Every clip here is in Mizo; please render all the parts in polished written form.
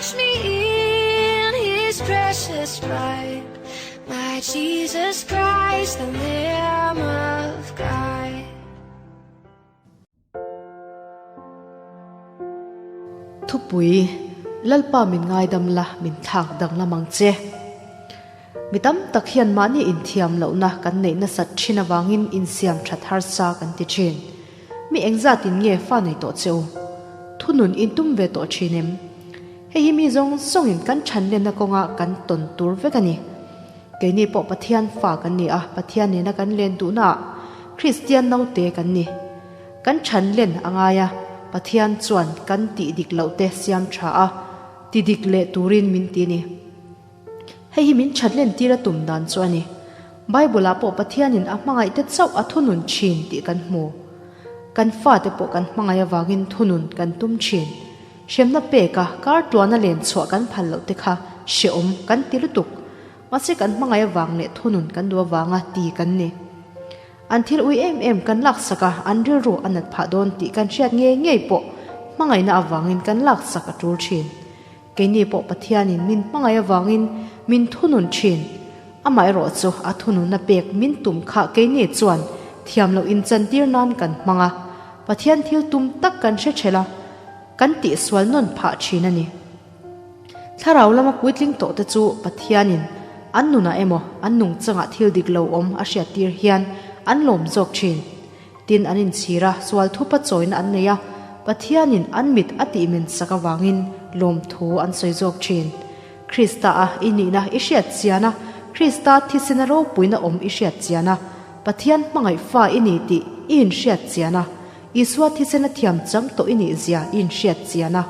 Wash me in his precious blood. My Jesus Christ, the Lamb of God. Thupui, Lalpa min ngaidam la, min thlak danglam ang che. Mi tam tak hian mahni inthiam lohna kan neih nasat thin avangin insiam that harsa kan ti thin. Mi engzatin nge fa nei tawh che u? Thunun in tum ve tawh thin em? Hei hi mi zawng zawngin kan thanlenna kawnga kan tawn tur vek a ni. Keini pawh Pathian fa kan ni a, Pathian nena kan len duhnaah Kristian naute kan ni. Kan thanlen a ngai a, Pathian chuan kan tih dik loh te siam tha a, ti dik leh turin min ti a ni. Hei hi min thatlen tir a tum dan chu a ni. Bible-ah pawh Pathianin a hmangaihte chauh a thunun thin tih kan hmu. Kan fate pawh kan hmangaih avangin thunun kan tum thin. Hremna peka kar tluana len chhuah kan phal loh te kha hrehawm kan ti lutuk. Mahse kan hmangaih avang leh thunun kan duh avanga ti kan ni. An thil ui em em kan laksak a, an rilru a nat phah dawn tih kan hriat ngei ngei pawh hmangaihna avangin kan laksak a tul thin. Keini pawh Pathianin min hmangaih avangin min thunun thin. Amaherawh chu a thununna pek min tum kha keini chuan thiam loh inchantir nan kan hmang a, Pathian thil tum tak kan hre ṭhelh a, kan tihsual nawn phah thin a ni. Thlarau lama puitling tawh te chu Pathianin an nunah emaw an nungchangah thil dik lo awm a hriattir hian an lawm zawk thin. Tin, an inchhir a, sual thupa chawina an nei a, Pathianin an mit a tihmen sak avangin lawmthu an sawi zawk thin. Krista a i nihna i hriat chian a, Krista thisena ropuina awm i hriat chian a, Pathian hmangaih fa i ni tih i inhriat chian a, Isua thisena thiam chang tawh i nih zia i inhriat chian a,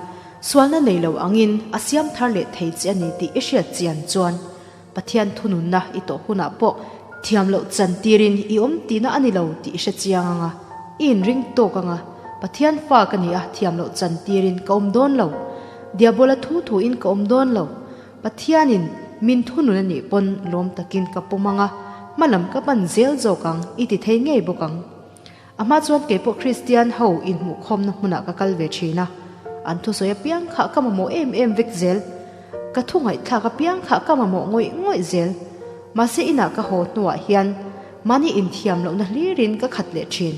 sualna nei lo angin a siam thar leh thei che a ni tih i hriat chian chuan Pathian thununna i tawh hunah pawh thiam loh chan tirin i awm tihna a ni lo tih i hre chiang ang a, i inring tawk ang a, Pathian fa ka ni a, thiam loh chan tirin ka awm dawn lo. Diabola thu thuin ka awm dawn lo. Pathianin min thunun a nih pawn lawm takin ka pawm ang a, hmalam ka pan zel zawk ang, i ti thei ngei bawk ang. A hma chuan kei pawh Kristian ho inhmuhkhawmna hmunah ka kal ve thin a, an thusawi apiang kha ka mamawh em em vek zel. Ka thu ngaihthlak apiang kha ka mamawh ngawih ngawih zel. Mahse inah ka haw hnuah hian mahni inthiam lohna hlirin ka khat leh thin.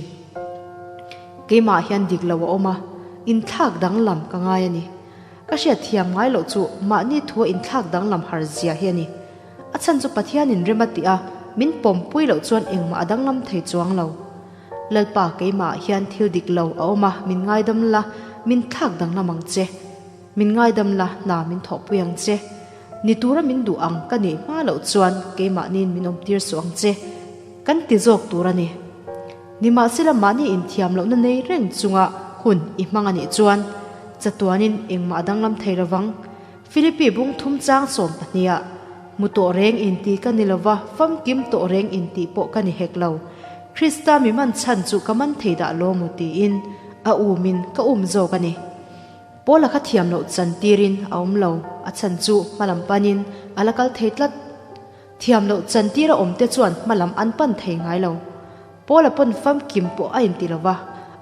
Keimah hian dik lo a awm a, inthlak danglam ka ngai a ni. Ka hriatthiam ngai loh chu mahni thua inthlak danglam har zia hi a ni. A chhan chu Pathianin rem a tih a, min pawmpui loh chuan engmah a danglam thei chuang lo. Lalpa keimahah hian thil dik lo a awm a, min ngaidam la, min thlak danglam ang che. Min ngaidam la, hna min thawhpui ang che. Ni tura min duh ang ka nih hma loh chuan keimahniin min awmtir suh ang che. Kan ti zawk tur a ni. Nimahsela mahni inthiam lohna nei reng chunga hun i hmang a nih chuan chatuanin engmah a danglam thei lovang. Philippi bung thum chang 12 ah, Mu tawh reng inti ka ni lova, famkim tawh reng inti pawh ka ni hek lo. Krista mi man chhan chu ka man thei dah lo maw tiin a umin ka um zawk a ni. Paula kha thiam loh chan tirin a awm lo, a chhan chu hmalam panin a la kal thei tlat. Thiam loh chan tira awmte chuan hmalam an pan thei ngai lo. Paula pawn famkim pawh a inti lova,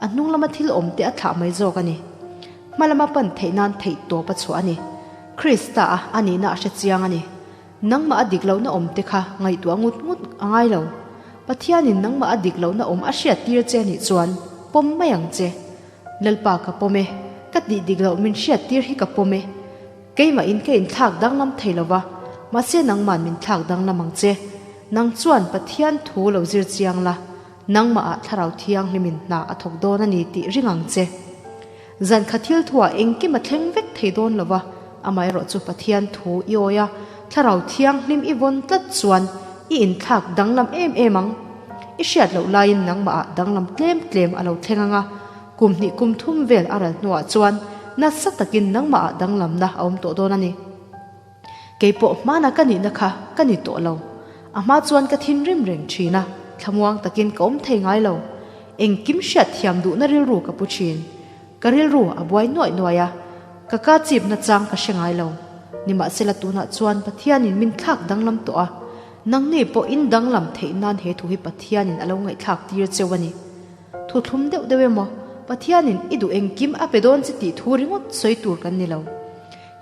a hnung lama thil awmte a thlah mai zawk a ni. Hma lama pan theih nan theih tawp a chhuah a ni. Krista a a nihna a hre chiang a ni. Nangmah a dik lohna awmte kha ngaihtuah ngut ngut a ngai lo. Pathianin nangmah a dik lohna awm a hriat tir che nih chuan pawm mai ang che. Lalpa ka pawm e, ka tih dik loh min hriat tir hi ka pawm e. Keimahin ka inthlak danglam thei lo va, mahse nangma'n min thlak danglam ang che. Nang chuan Pathian thu lo zir chiang la, nangmahah Thlarau Thianghlimin hna a thawk dawn a ni tih ring ang che. Zan kha thil thuah engkim a thleng vek thei dawn lo va, amaherawh chu Pathian thu i awi a, Thlarau Thianghlim i vawn tlat chuan i inthlak danglam em em ang. I hriat loh laiin nangmahah danglam tlem tlem a lo thleng ang a, Kum hnih kum thum vel a ral hnuah chuan nasa takin nangmahah danglamna a awm tawh dawn a ni. Kei pawh hmana ka nihna kha ka ni tawh lo. A hma chuan ka thinrim reng thin a, thlamuang takin ka awm thei ngai lo. Engkim hriat thiam duhna rilru ka pu thin. Ka rilru a buai nuaih nuaih a, ka ka chipna chang ka hre ngai lo. Nimahsela tunah chuan Pathianin min thlak danglam tawh a, nangni pawh in danglam theih nan he thu hi Pathianin a lo ngaihthlak tir cheu a ni. Thu thlum deuh deuh emaw, Pathianin i duh engkim a pe dawn che tih thu ringawt sawi tur kan ni lo.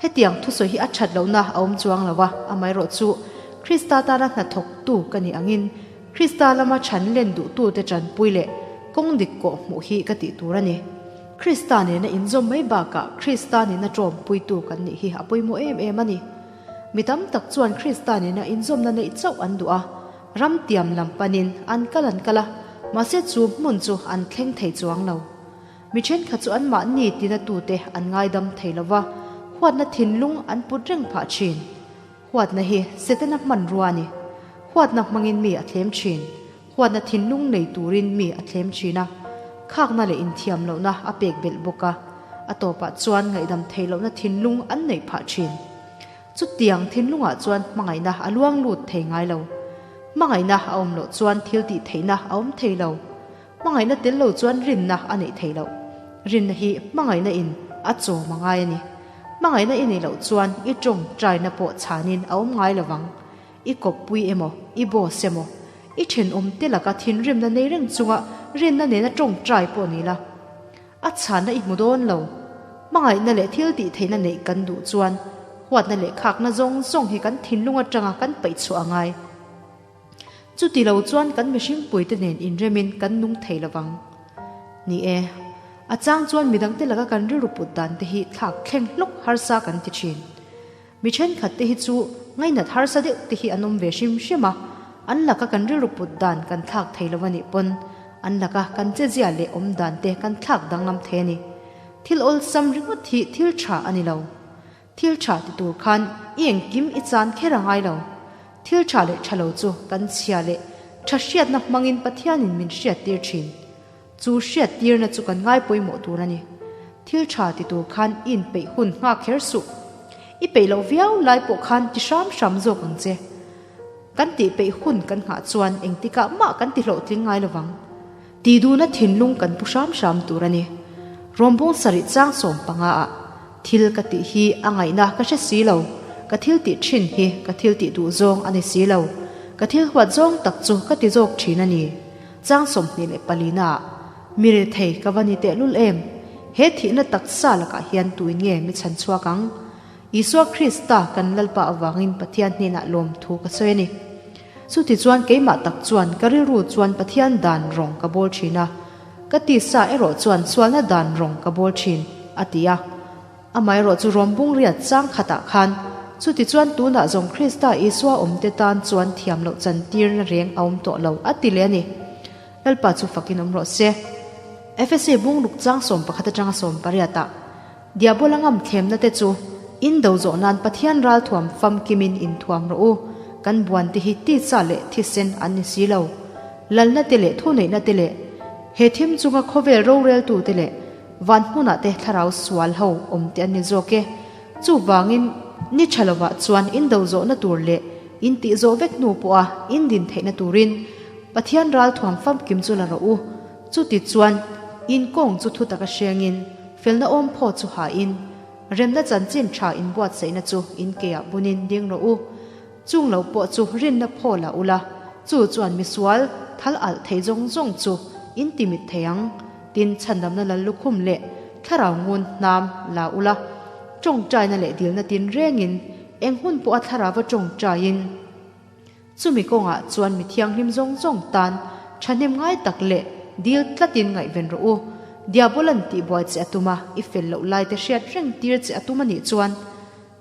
Hetiang thusawi hi a that lohna a awm chuang lo a, amaherawhchu Krista tana hnathawktu ka nih angin Krista lama chhan len duhtute tanpui leh kawng dik kawh hmuh hi ka tih tur a ni. Krista nena inzawm mai bakah Krista nena tawmpuitu kan nih hi a pawimawh em em a ni. Mi tam tak chuan Krista nena inzawmna neih chauh an duh a, ram tiam lam panin an kal an kal a, mahse chu hmun chu an thleng thei chuang lo. Mi thenkhat chu anmahni tinatute an ngaidam thei lo va, huatna thinlung an put reng phah thin. Huatna hi Setana hmanrua a ni. Huatna hmangin mi a thlem thin. Huatna thinlung nei turin mi a thlem thin a. Khakna leh inthiam lohna a pek belh bawk a. A tawpah chuan ngaihdam theih lohna thinlung an neih phah thin. Chutiang thinlungah chuan hmangaihna a luang lut thei ngai lo. Hmangaihna a awm loh chuan thil tih theihna a awm thei lo. Hmangaihna tel lo chuan rinna a neih theih loh. Rinna hi hmangaihna in a chawm a ngai a ni. Hmangaihna i neih loh chuan i tawngtaina pawh chhanin a awm ngai lovang. I kawppui emaw, i boss emaw, i thenawm te laka thinrimna nei reng chunga rinna nena tawngtai pawh ni la, a chhanna i hmu dawn lo. Hmangaihna leh thil tih theihna neih kan duh chuan huatna leh khakna zawng zawng hi kan thinlung atanga kan paih chhuah a ngai. Chuti lo chuan kan mihringpuite nen inremin kan nung thei lo vang. Ni e, a chang chuan midangte laka kan rilru put dan te hi thlak thleng hlawk harsa kan ti thin. Mi thenkhat te hi chu ngainat harsa deuh te hi an awm ve hrim hrim a, an laka kan rilru put dan kan thlak thei lo a nih pawn an laka kan chezia leh awm dan te kan thlak danglam thei a ni. Thil awlsam ringawt hi thil tha a ni lo. Thil tha ti tur khan i engkim i chan kher a ngai lo. Thil tha leh tha lo chu kan chhia leh tha hriatna hmangin Pathianin min hriattir thin. Chu hriattirna chu kan ngai pawimawh tur a ni. Thil tha ti tur khan i inpeih hun nghak kher suh. I peih loh viau lai pawh khan ti hram hram zawk ang che. Kan tih peih hun kan nghah chuan engtikah mah kan ti hlawhtling ngai lovang. Tih duhna thinlung kan pu hram hram tur a ni. Rawmbung sarih chang 15 ah thil ka tih hi a ngaihna ka hre si lo, ka thil tih thin hi ka thil tih duh zawng a ni si lo, ka thil huat zawng tak chu ka ti zawk thin a ni. Chang 24 ah mi rethei ka va ni tehlul em? He thihna taksa lakah hian tuin nge mi chhan chhuak ang? Isua Krista kan Lalpa avangin Pathian hnenah lawmthu ka sawi a ni. Chutichuan keimah tak chuan ka rilru chuan Pathian dan rawng ka bawl thin a, ka tisa erawh chuan sualna dan rawng ka bawl thin, a ti a. Amaherawh chu rawmbung riat chang khatah khan, Chutichuan tunah zawng Krista Isua awmte tan chuan thiam loh chantirna reng a awm tawh lo, a ti leh a ni. Lalpa chu fakin awm rawh se. Efese bungruk chang 11 atanga 18 ah. Diabola ngam thlemna te chu in do zawh nan Pathian ralthuam famkimin in thuam rawh u, kan buan te hi titsa leh thisen an ni si lo. Lalna te leh thuneihna te leh he thim chunga khawvel roreltu te leh van hmunah te thlarau sual ho awm te an ni zawk e. Chuvangin ni tha lovah chuan in do zawhna tur leh in tih zawh vek hnu pawha in din theihna turin Pathian ralthuam famkim chu la rawh u. Chuti chuan in kawng chu thu taka hrengin Felna awm phaw chu hain, remna chanchin tha inbuatsaihna chu in keah bunin ding rawh u. Chung lo pawh chu rinna phaw la ula, chu chuan misual thal alh thei zawng zawng chu in ti mit thei ang. Tin, chhandamna lal lukhum leh thlarau ngun hnam la ula, tawngtaina leh dilna tin rengin eng hun pawha thlarauva tawngtaiin, Chumi kawngah chuan mi thianghlim zawng zawng tan thahnem ngai tak leh dil tlatin ngaihven rawh u. Diabolan tihbuai che a tum a, i fel loh lai te hriat reng tir che a tum a nih chuan,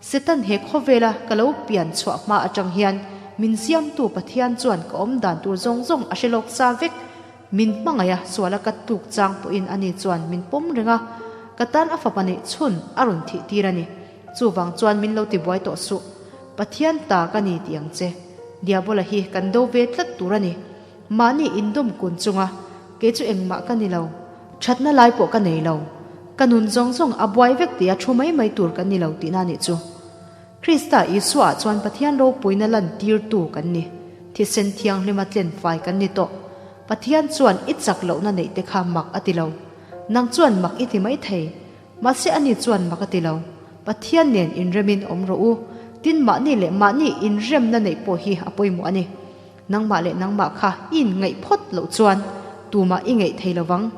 Setan he khawvela ka lo pian chhuah hma atang hian min siamtu Pathian chuan ka awm dan tur zawng zawng a hre lawk sa vek. Min hmangaih a, suala ka tluk chang pawhin ani chuan min pawm reng a, ka tan a fapa neih chhun a rawn thih tir a ni. Chuvang chuan min lo tibuai tawh suh. Pathian ta ka ni tih ang che. Diabola hi kan do ve tlat tur a ni. Mahni indawm kun chunga, kei chu engmah ka ni lo. Thatna lai pawh ka nei lo. Ka nun zawng zawng a buai vek tia thu mai mai tur kan ni lo tihna nih chu. Krista Isua ah chuan Pathian ropuina lan tirtu kan ni. Thisen thianghlima tlen fai kan ni tawh. Pathian chuan i chak lohna neih te kha mak a ti lo. Nang chuan mak i ti mai thei. Mahse ani chuan mak a ti lo. Pathian nen inremin awm rawh u. Tin mahni leh mahni inremna neih pawh hi a pawimawh a ni. Nangmah leh nangmah kha i inngaih phawt loh chuan tumah i ngaih thei lovang.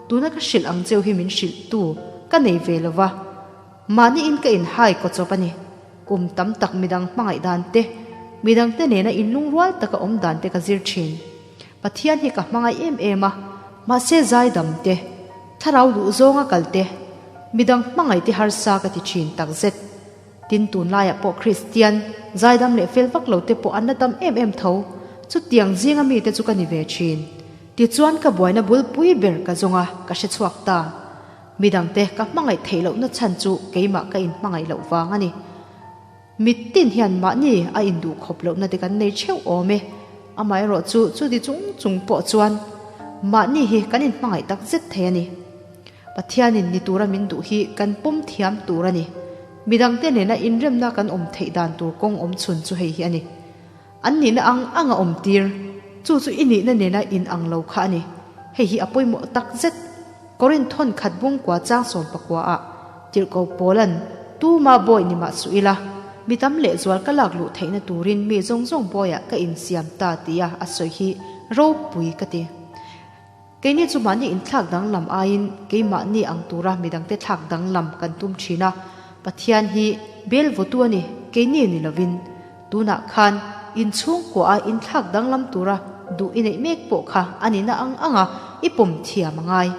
Tuna ka hrilh ang cheu hi min hrilh tu ka nei ve lova. Mahni in ka in hai kaw chawp a ni. Kum tam tak midang hmangaih dan te, midang te nena inlungrual taka awm dan te ka zir thin. Pathian hi ka hmangaih em em a, mahse zaidam te, thlarau duh zawnga kal te, midang hmangaih te harsa ka ti thin takzet. Tin, tunlaiah pawh Kristian, zaidam leh fel vak lo te pawh an la tam em em tho. Chutiang zinga mite chu ka ni ve thin. Tichuan ka buaina bulpui ber ka zawng a, ka hre chhuak ta. Midangte ka hmangaih theih lohna chhan chu keimah ka inhmangaih loh vang a ni. Mittin hian mahni a induh khawp lohna te kan nei theuh awm e. Amaherawh chu chuti chung chung pawh chuan mahni hi kan inhmangaih tak zet thei a ni. Pathianin ni tura min duh hi kan pawm thiam tur a ni. Midangte nena inremna kan awm theih dan tur kawng awm chhun chu hei hi a ni. An nihna ang ang a awm tir. Chu chu i nihna nena in ang lo kha a ni. Hei hi a pawimawh tak zet. Korinth thawn khat bungkua chang sawm pakua ah Tirhko Paula'n Tuma bawi ni mah suh ila, mi tam lehzual ka lak luh theihna turin mi zawng zawng bawiah ka insiam ta tia a sawi hi ropui ka ti. Keini chu mahni inthlak danglam aiin keimahni ang tura midangte thlak danglam kan tum thin a, Pathian hi bel vawtu a ni, keini ni lovin. Tunah khan inchhungkua a inthlak danglam tura duh i neih mek pawh kha a nihna ang anga i pawm thiam a ngai.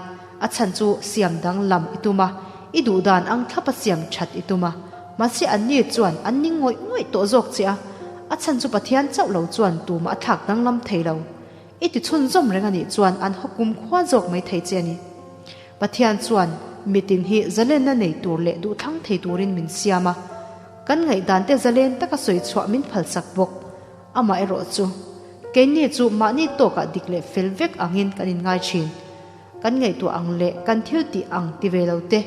A chhan chu siam danglam i tum a, i duh dan ang thlapa siam that i tum a. Mahse anni chuan an ning ngawih ngawih tawh zawk che a, a chhan chu Pathian chauh lo chuan tumah a thlak danglam thei lo. I ti chhunzawm reng a nih chuan an hawkum khua zawk mai thei che a ni. Pathian chuan mitin hi zalenna nei tur leh duhthlang thei turin min siam a. Kan ngaihdante zalen taka sawi chhuah min phalsak bawk. Amaherawh chu, keini chu mahni tawkah dik leh fel vek angin kan inngai thin. Kan ngaihtuah ang leh kan thil tih ang ti ve lo te,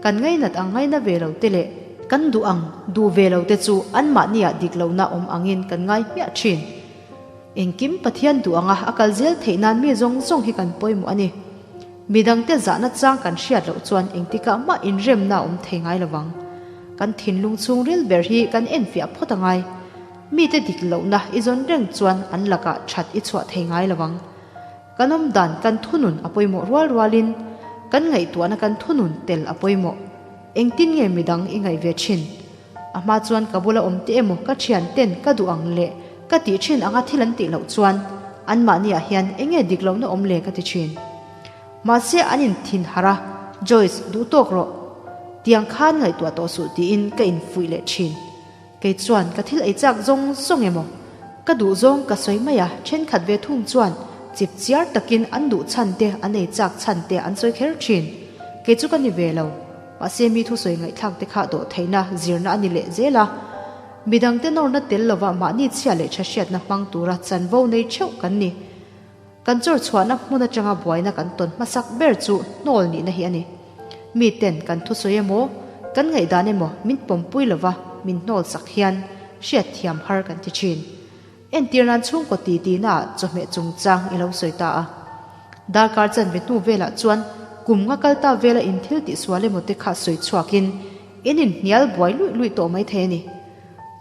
kan ngainat ang ngaina ve lo te leh kan duh ang duh ve lo te chu anmahniah dik lohna awm angin kan ngai hmiah thin. Engkim Pathian duh anga a kal zel theih nan mi zawng zawng hi kan pawimawh a ni. Midangte zahna chang kan hriat loh chuan engtikah mah inremna a awm thei ngai lo vang. Kan thinlung chhungril ber hi kan enfiah phawt a ngai. Mite dik lohna i zawn reng chuan an lakah that i chhuah thei ngai lo vang. Kan awm dan kan thunun a pawimawh rual rualin kan ngaihtuahna kan thunun tel a pawimawh. Engtin nge midang i ngaih ve thin? A hma chuan ka bula awm te emaw ka thian ten ka duh ang leh ka tih thin anga thil an tih loh chuan anmahni ah hian eng nge dik lohna awm le ka ti thin. Mahse an in thin harh a, Joyce duh tawk rawh. Tiang khan ngaihtuah tawh suh tiin ka in fuih leh thin. Kei chuan ka thil ei chak zawng zawng emaw ka duh zawng ka sawi mai a, thenkhat ve thung chuan chip chiar takin an duh chhan te an ei chak chhan te an sawi kher thin. Kei chu ka ni ve lo. Mahse mi thusawi ngaihthlak te kha dawh theihna zirna a ni leh zel a. Midangte nawrna tel lova mahni chhia leh tha hriatna hmang tura chanvo nei theuh kan ni. Kan chawr chhuahna hmun atanga buaina kan tawn hmasak ber chu hnawl nihna hi a ni. Miten kan thusawi emaw, kan ngaihdan emaw min pawmpui lova min hnawl sak hian hriatthiam har kan ti thin. Entir nan chhungkaw ti tihnaah chawhmeh chungchang i lo sawi ta a. Darkar chanve hnu velah chuan kum nga kal ta vela in thil tihsual emaw te kha sawi chhuakin in inhnial buai luih luih tawh mai thei a ni.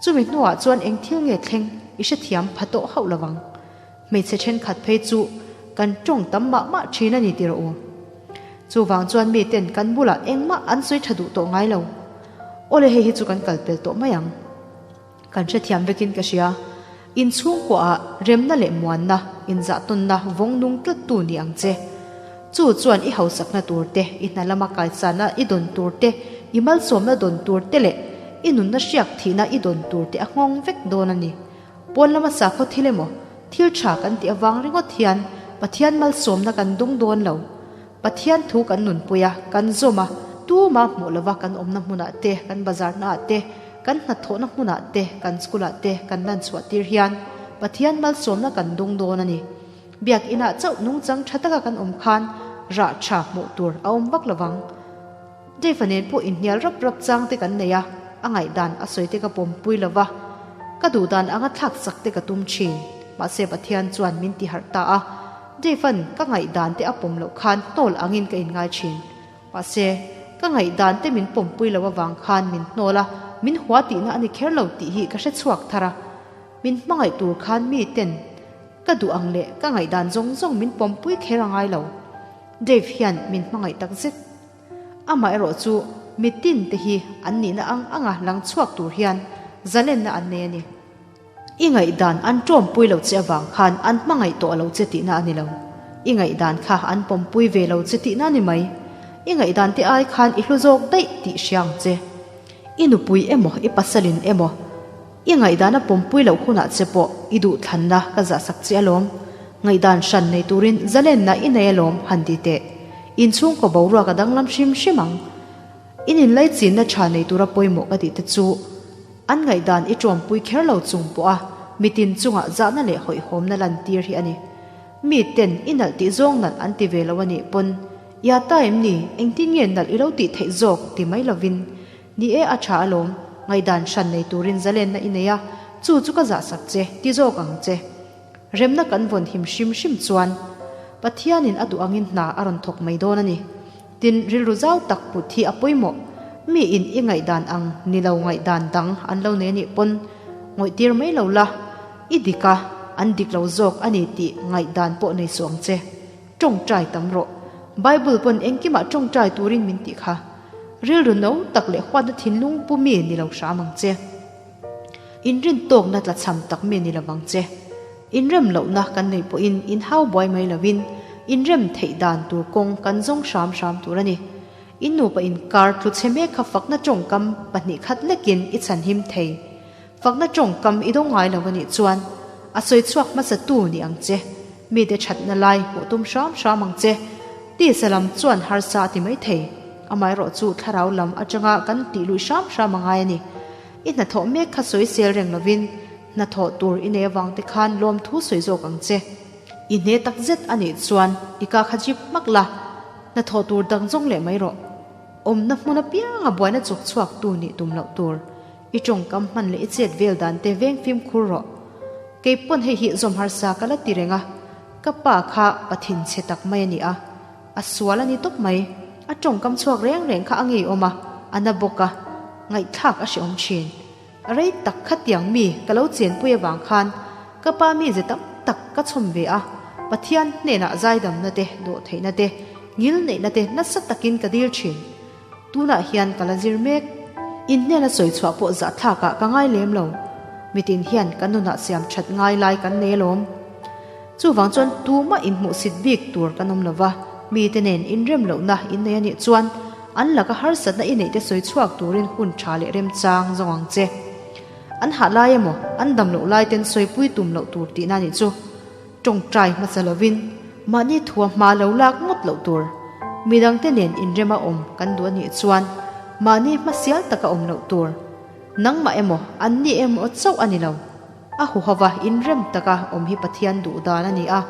Chumi hnuah chuan eng thil nge thleng i hrethiam pha tawh hauh lovang. Hmeichhe thenkhat phei chu kan tawng tam mah mah thin a ni ti rawh u. Chuvang chuan miten kan bulah engmah an sawi tha duh tawh ngai lo. Awle hei hi chu kan kal pel tawh mai ang. Kan hrethiam vekin ka hria. In chhungkuaah remna leh muanna, inzahtawnna vawng nung tlattu ni ang che. Chu chuan i hausakna tur te, i hna lama kaisana i dawn tur te, i malsawmna dawn tur te leh i nunna hriak thihna i dawn tur te a nghawng vek dawn a ni. Pawn lama sakhaw thil emaw, thil tha kan tih avang ringawt hian Pathian malsawmna kan dawng dawn lo. Pathian thu kan nunpui a, kan zawm a, tuma hmuh lova kan awmna hmunah te, kan bazarnaah te, kan hnathawhna hmunah te, kan school-ah te kan lan chhuah tir hian Pathian malsawmna kan dawng dawn a ni. Biakinah chauh nungchang tha taka kan awm khan rah tha hmuh tur a awm vak lovang. Dave-a nen pawh inhnial rap rap chang te kan nei a, a ngaihdan a sawi te ka pawmpui lo va, ka duhdan anga thlak chak te ka tum thin. Mahse Pathian chuan min ti harh ta a, Dave-a'n ka ngaihdan te a pawm loh khan hnawl angin ka inngai thin. Mahse, ka ngaihdan te min pawmpui lo avang khan min hnawl a, min hua tihna a ni kher lo tih hi ka hre chhuak thar a. Min hmangaih tur khan mi ten ka duh ang leh ka ngaihdan zawng zawng min pawmpui kher a ngai lo. Dave hian min hmangaih tak zet. Amah erawh chu mitin te hi an nihna ang anga lang chhuak tur hian zalenna an nei a ni. I ngaihdan an ṭawmpui lo che avang khan an hmangaih tawh lo che tihna a ni lo. I ngaihdan kha an pawmpui ve lo che tihna a ni mai. I ngaihdan te ai khan i hlu zawk daih tih hria ang che. I nupui emaw i pasalin emaw i ngaihdan a pawmpui loh hunah che pawh i duhthlanna ka zahsak che alawm. Ngaihdan hran nei turin zalenna i nei alawm han ti teh. Inchhungkaw boruak a danglam hrim hrim ang. In inlaichinna tha nei tura pawimawh ka tih te chu an ngaihdan i ṭawmpui kher lo chung pawha mitin chungah zahna leh hawihhawmna lantir hi a ni. Mi ten i nalh tih zawng nalh an ti ve lo a nih pawn, Ia ta em ni? Engtin nge nalh i lo tih theih zawk? ti mai lovin, Ni e a tha alawm, ngaihdan hran nei turin zalenna i nei a, chu chu ka zahsak che, ti zawk ang che. Remna kan vawn him hrim hrim chuan Pathianin a duh angin hna a rawn thawk mai dawn a ni. Tin, rilru zau tak put hi a pawimawh. Mi in i ngaihdan ang ni lo ngaihdan dang an lo nei anih pawn ngawihtir mai lo la, i dik a, an dik lo zawk a ni tih ngaihdan pawh nei suh ang che. Tawngtai tam rawh. Bible pawn engkimah tawngtai turin min tih kha. Rilru no tak leh huatna thinlung pu mi ni lo hram ang che. Inrintawkna tlachham tak mi ni lovang che. Inrem lohna kan neih pawhin inhau buai mai lovin inrem theih dan tur kawng kan zawng hram hram tur a ni. In nupa inkar tlu chhe mek kha fakna tawngkam pahnih khat lekin i chhanhim thei. Fakna tawngkam i dawng ngai lo a nih chuan a sawi chhuak hmasa tu ni ang che. Mite thatna lai hmuh tum hram hram ang che. Tisa lam chuan harsa a ti mai thei. Amaherawh chu thlarau lam atanga kan tih luih hram hram a ngai a ni. I hnathawh mek kha sawi sel reng lovin hnathawh tur i nei avang te khan lawmthu sawi zawk ang che. I hne tak zet a nih chuan i ka kha jip hmak la, hnathawh tur dang zawng leh mai rawh. Awmna hmun apianga buaina chawk chhuak tu nih tum loh tur. I tawngkam hman leh i chet vel dan te veng fimkhur rawh. Kei pawn hei hi zawm harsa ka la ti reng a, ka pa kha pathin chhe tak mai a ni a. A sual a ni tawp mai. A tawngkam chhuak reng reng kha a ngeiawm a, a na bawk a, ngaihthlak a hrehawm thin. Rei tak khatiang mi ka lo chenpui avang khan ka pa mize tam tak ka chhawm ve a, Pathian hnenah zaidamna te, dawhtheihna te, ngil neihna te nasa takin ka dil thin. Tunah hian ka la zir mek. In hnena sawi chhuah pawh zahthlakah ka ngai lem lo. Mitin hian kan nunah siam that ngai lai kan nei alawm. Chuvang chuan tumah inhmuhsit bik tur kan awm lova, mite nen inrem lohna in nei a nih chuan an laka harsatna i neihte sawi chhuak turin hun tha leh remchang zawng ang che. An hah lai emaw, an dam loh lai ten sawipui tum loh tur tihna nih chu. Tawngtai hmasa lovin mahni thua hma lo lak ngawt loh tur. Midangte nen inrema awm kan duh a nih chuan mahni hmasial taka awm loh tur. Nangmah emaw, anni emaw chauh a ni lo. A huhova inrem taka awm hi Pathian duh dan a ni a,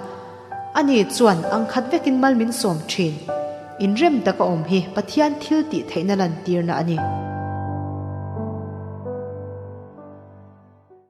ani chuan ang khat vekin mal min sawm thin. Inrem taka awm hi Pathian thil tih theihna lantirna a ni.